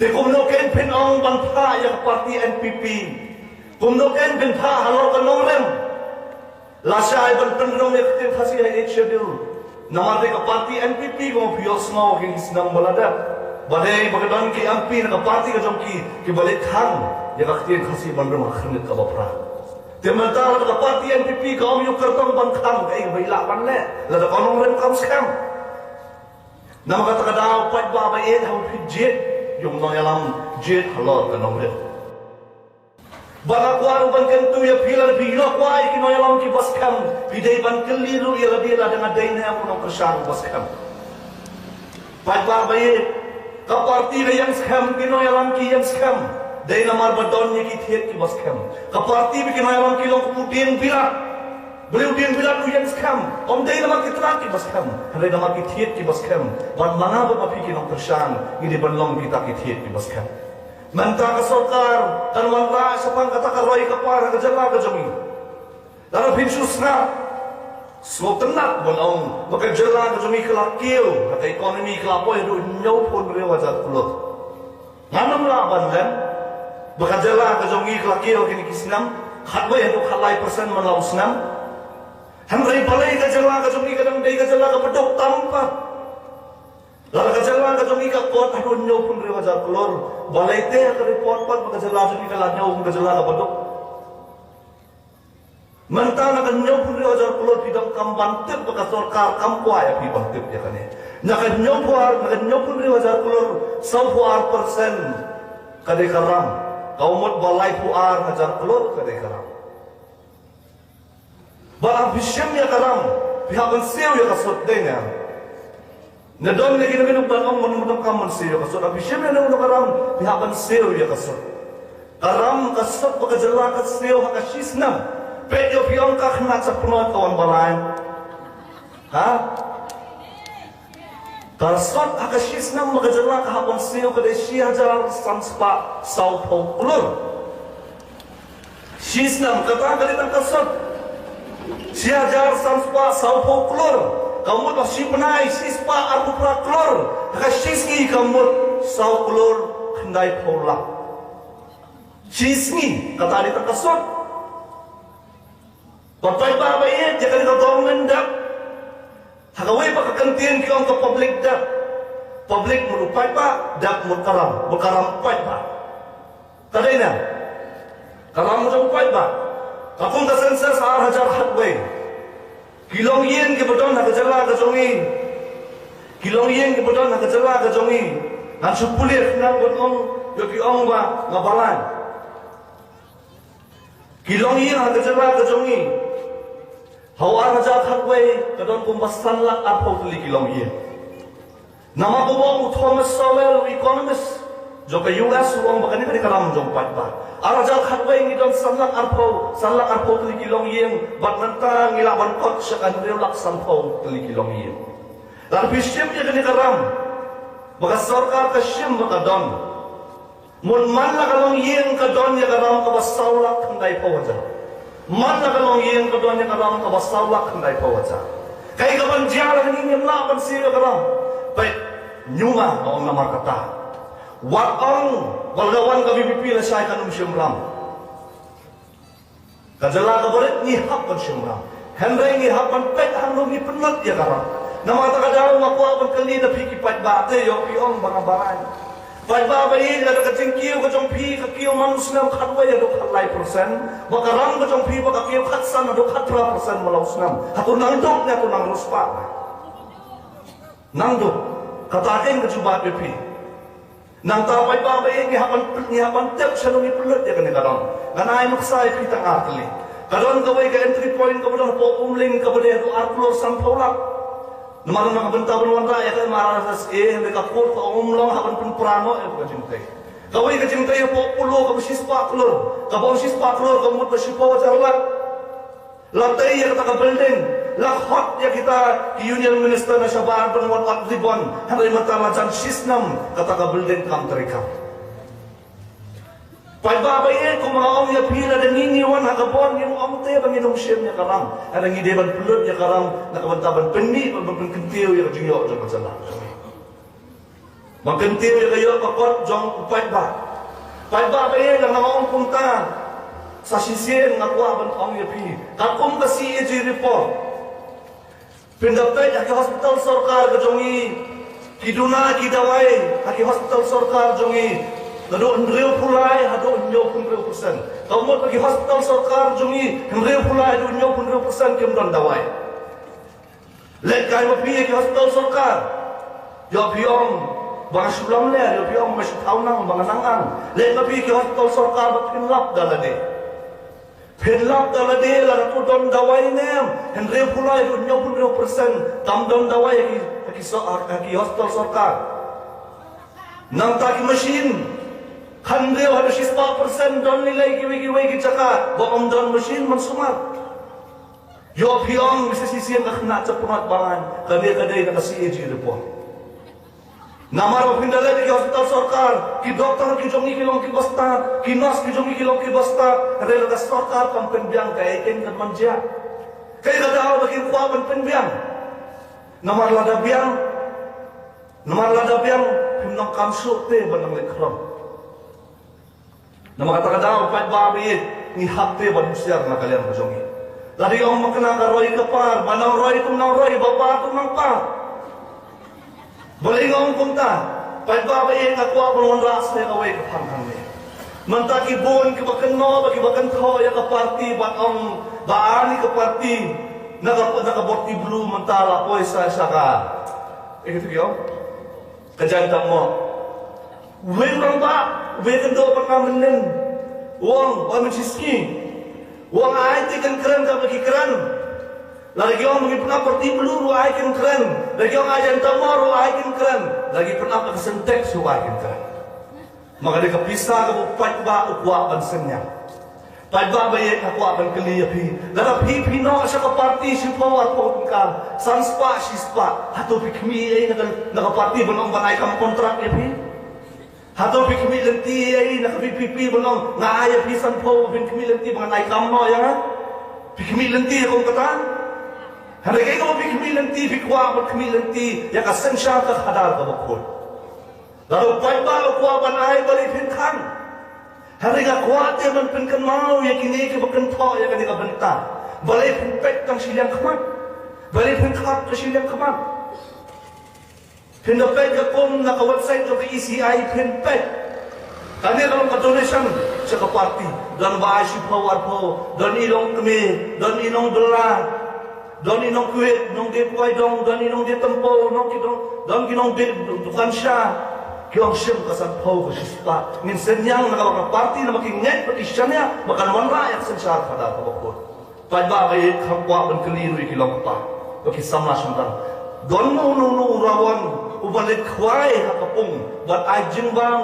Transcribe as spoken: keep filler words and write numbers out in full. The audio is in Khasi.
Te kumno kein phin ong ban phah ïa ka party N P P? Kumno kein phin phah halor ka nongrim? Lashai ban pynrung ïa ka ktien Khasi ha Eighth Schedule. Namar dei ka party N P P kumba phi ïohsngew ha kine ki snem ba la dep, ba dei ba ka don ki M P na ka party ka jong ki kiba leit khang ïa ka ktien Khasi ban rung ha khyrnit kaba phra. Te mynta lada ka party N P P ka ong ïa u kyrtong ban khang, kaei kaba i lah ban leh lada ka nongrim kam skhem? Namar kata ka daw paidbah ba ïeit, haba phi jied ïa u nongïalam, jied halor ka nongrim. Ba nga kwah ruh ban kyntu ïa phi, lada phi ïoh kwah ïa ki nongïalam kiba skhem, phi dei ban kylli ruh ïa lade lada nga dei ne em u nongkyrshan uba skhem. Paidbah ba ïeit, ka party ka ïeng skhem, ki nongïalam ki ïeng skhem, dei namar ba don ïa ki thied kiba skhem. Ka party bad ki nongïalam ki long kum u dieng bilat. Balei u dieng bilat u ïeng skhem? Ym dei namar ki tnat kiba skhem, hynrei namar ki thied kiba skhem. Bad ma nga bad ma phi ki nongkyrshan ngi dei ban long kita ki thied kiba skem. Mynta ka sorkar kan wanrah shaphang kata ka roi ka par ha ka jylla ka jong ngi. Lada phin shu sngap, sngewtynnat ban ong ba ka jylla ka jong ngi ka la kiew ha ka economy, ka la poi haduh hynñiewphew hynriew hajar klur. Ngan ym lah ban lem ba ka jylla ka jong ngi ka la kiew ha kine ki snem khatwei haduh khatlai percent man la u snem. Hynrei balei ka jylla ka jong ngi ka dang dei ka jylla kaba duk tam pat? Lada ka jylla ka jong ngi ka kot haduh hynñiewphew hynriew hajar klur, balei te ka report pat ba ka jylla jong ngi ka la hynñiew, ka jylla kaba duk? Mynta na ka hynñiewphew hynriew hajar klur phi donkam ban tip ba ka sorkar kam kwah ïa phi ban tip ïa kane. Na ka hynñiewphew ar, na ka hynñiewphew hynriew hajar klur, sawphew ar percent ka dei ka ram. Ka mut ba laiphew ar hajar klur ka dei ka ram. Bad haba phi shim ïa ka ram, phi hap ban siew ïa ka sut, dei ne em? Na don ne kino kino ban ong, ban ong kam ban siew ïa ka sut. Haba phi shim ïa ka ram, phi hap ban siew ïa ka sut. Ka ram, ka sut ba ka jylla ka siew ha ka shi snem, peit ïa phi ong ka khynnah sha pnot ka wan ba lai? Ha? Ka sut ha ka shi snem ba ka jylla ka hap ban siew ka dei shi hajar san spah sawphew klur. Shi snem kata ka dei tang ka sut. Shi hajar san spah sawphew klur. Ka mut ba shi bnai shi spah arphew phra klur. Ha ka shi sngi ka mut saw klur khyndaiphew lak. Shi sngi kata dei tang ka sut. Ba paidbah ba ïeit, ïa kane ka government dap. Ha kawei pat ka kyntien ki ong ka public debt. Public mut u paidbah, debt mut ka ram, mut ka ram paidbah. Ka dei ne em? Ka ram mut u paidbah. Ka kum ka census ar hajar khatwei. Ki longïing kiba don ha ka jylla ka jong ngi. Ki longïing kiba don ha ka jylla ka jong ngi. Ngan shu pule khnang ban ong ïa phi ong ba nga balang. Ki longïing ha ka jylla ka jong ngi. Ha u ar hajar khatwei ka don kumba san lak arphew tylli ki longïing. Namar ba u ong u Thomas Sowell, u economist jong ka U S, u ong ba kane ka dei ka ram jong paidbah. Ar hajar khatwei ngi don san lak arphew, san lak arphew tylli ki longïing, bad mynta ngi lah ban kot sha ka hynriew lak sanphew tylli ki longïing. Lada phi shim ïa kane ka ram ba ka sorkar ka shim ba ka don, mut man la ka longïing ka don ïa ka ram kaba saw lak khyndaiphew hajar. Man la ka longïing ka don ïa ka ram kaba saw lak khyndaiphew hajar. Kaei kaban jia lada ngi ngim lah ban siew ïa ka ram? Peit, ñiuma nga ong namar kata. Wat ong ba lada wan ka V P P lashai kan ym shim ram. Ka jylla kaba rit ngi hap ban shim ram. Hynrei ngi hap ban peit hangno ngi pynlut ïa ka ram. Namar kata ka daw nga kwah ban kylli na phi ki paidbah, te ïoh phi ong ba nga balang. Paidbah ba ïeit, lada ka jingkiew ka jong phi ka kiew man u snem khatwei haduh khatlai percent, bad ka ram ka jong phi ba ka kiew khatsan haduh khatphra percent man la u snem, hato nang duk ne hato nang riewspah? Nang duk. Kata kein ka jubab ïa phi. Nangta paidbah ba ïeit, ngi hap ban, ngi hap ban tip shano ngi pynlut ïa kane ka ram. Ngan ai nuksa ïa phi tang ar tylli. Ka don kawei ka entry point kaba don hapoh Umling kaba dei haduh ar klur sanphew lak. Namar na ka bynta ban wanrah ïa ka M R S S A, hynrei ka court ka ong ym long, hap ban pynpra noh ïa ka jingtei. Kawei ka jingtei hapoh Polo kaba shispah klur, kaba ong shispah klur ka mut ba shiphew hajar lak. La tei ïa kata ka building, la khot ïa kita ki Union Minister na shabar ban wan ot ribbon, hynrei mynta la jan shisnem kata ka building kam treikam. Paidbah ba ïeit, kumba nga ong ïa phi, lada ngi ngi wan ha ka bor ngim ong te ba ngin ym shim ïa ka ram, hynrei ngi dei ban pynlut ïa ka ram na ka bynta ban pynmih, ban, ban pynkyntiew ïa ka jingïoh jong ka jylla. Ban kyntiew ïa ka ïoh ka kot jong u paidbah. Paidbah ba ïeit, nga ong kumta. Sa shisien nga kwah ban ong ïa phi, katkum ka C A G report, phin da peit ha ki hospital sorkar ka jong ngi, ki duna ki dawai ha ki hospital sorkar jong ngi, naduh hynriewphew lai haduh hynñiewphew hynriew percent. Ka mut ha ki hospital sorkar jong ngi, hynriewphew lai haduh hynñiewphew hynriew percent kim don dawai. Leit kai ma phi ïa ki hospital sorkar, ïoh phi ong ba nga shu lamler, ïoh phi ong ba nga shu thaw nang, ba nga nang ang. Leit ma phi ïa ki hospital sorkar ba phin lap da lade. Phin lap da lade lada to don dawai ne em. Hynriewphew lai haduh hynñiewphew hynriew percent kam don dawai ha ki, ha ki so-, ha ki hospital sorkar. Nangta ki machine, hynriew haduh shispah percent don lei lei kiwei kiwei ki jaka ba ym don machine ban sumar. Ïoh phi ong, sa shisien ka khynnah chaphang ba ngan, kane ka dei na ka C A G report. Namar ba phin da leit ki hospital sorkar, ki doktor ki jong ngi ki long kiba stad, ki nurse ki jong ngi ki long kiba stad, hynrei lada sorkar kam pynbiang, kaei keiñ kan wan jia? Kaei ka daw ba kin kwah ban pynbiang? Namar lada biang, namar lada biang, phim donkam shuh te ban nang leit khrong. Namar kata ka daw, paidbah ba ïeit, ngi hap te ban husiar na ka liang ka jong ngi. Lada ong ba kane ka roi ka par, ba nang roi kum nang roi, ba par kum nang par. Balei nga ong kumta? Paidbah ba ïeit, nga kwah ban wanrah sa kawei ka phang hangne. Mynta ki bun kiba kynnoh bad kiba kynthoh ïa ka party, ban ong ba ani ka party na ka, na ka boti blue mynta la poi sa sha ka, eh, kito ki ong, ka Jaiñtia Mawr. Uwei u rangbah, uwei u kyndoh ba nga mynnin, u ong, u ong mynshisngi, u ong ai te kan kren kaba ki kren. Lada ki ong ba ki pynap party blue ruh ai kan kren. Lada ki ong ai Jaiñtia Mawr ruh ai kan kren. Lada ki pynap ka Sintex ruh ai kan kren. Ma ka dei ka pisa kaba u paidbah u kwah ban synñiang. Paidbah ba ïeit, nga kwah ban kylli ïa phi. Lada phi phi noh sha ka party shiphew arphew tyngka, san spah shispah, hato phi khmih ei na ka, na ka party ban ong ban ai kam kontrak ïa phi? Hato phi khmih lynti ei na ka V P P ban ong nga ai ïa phi sanphew, phin khmih lynti ban ai kam noh ïa nga? Phi khmih lynti kum kata? Hynrei kaei kaba phi khmih lynti, phi kwah ban khmih lynti ïa ka synshar ka khadar kaba khuid. Lada u paidbah u kwah ban ai, balei phin khang? Hynrei nga kwah te ban pynkynmaw ïa kine kiba kynthoh ïa kane ka bynta. Balei phin peit tang shiliang khmat? Balei phin khap ka shiliang khmat? Phin da peit ka kum na ka website jong ka E C I, phin peit. Kane ka long ka donation sha ka party. Don ba ai shiphew arphew, don i longkmie, don i nongbylla, don i nongkwit, nongdie poi dong, don i nongdie tympew, don ki dong, don ki nongdie dukan sha. Ki ong shim ka sanphew, ka shispah. Ngin synñiang na ka bynta ka party namar ki ngeit bad ki shaniah ba kan wanrah ïa ka synshar khadar kaba khuid. Paidbah ba ïeit, nga kwah ban kylli ruh ïa ki long kpa bad ki samla shynrang. Don uno uno u rawon uba leit khwai ha ka pung ban ai jingbam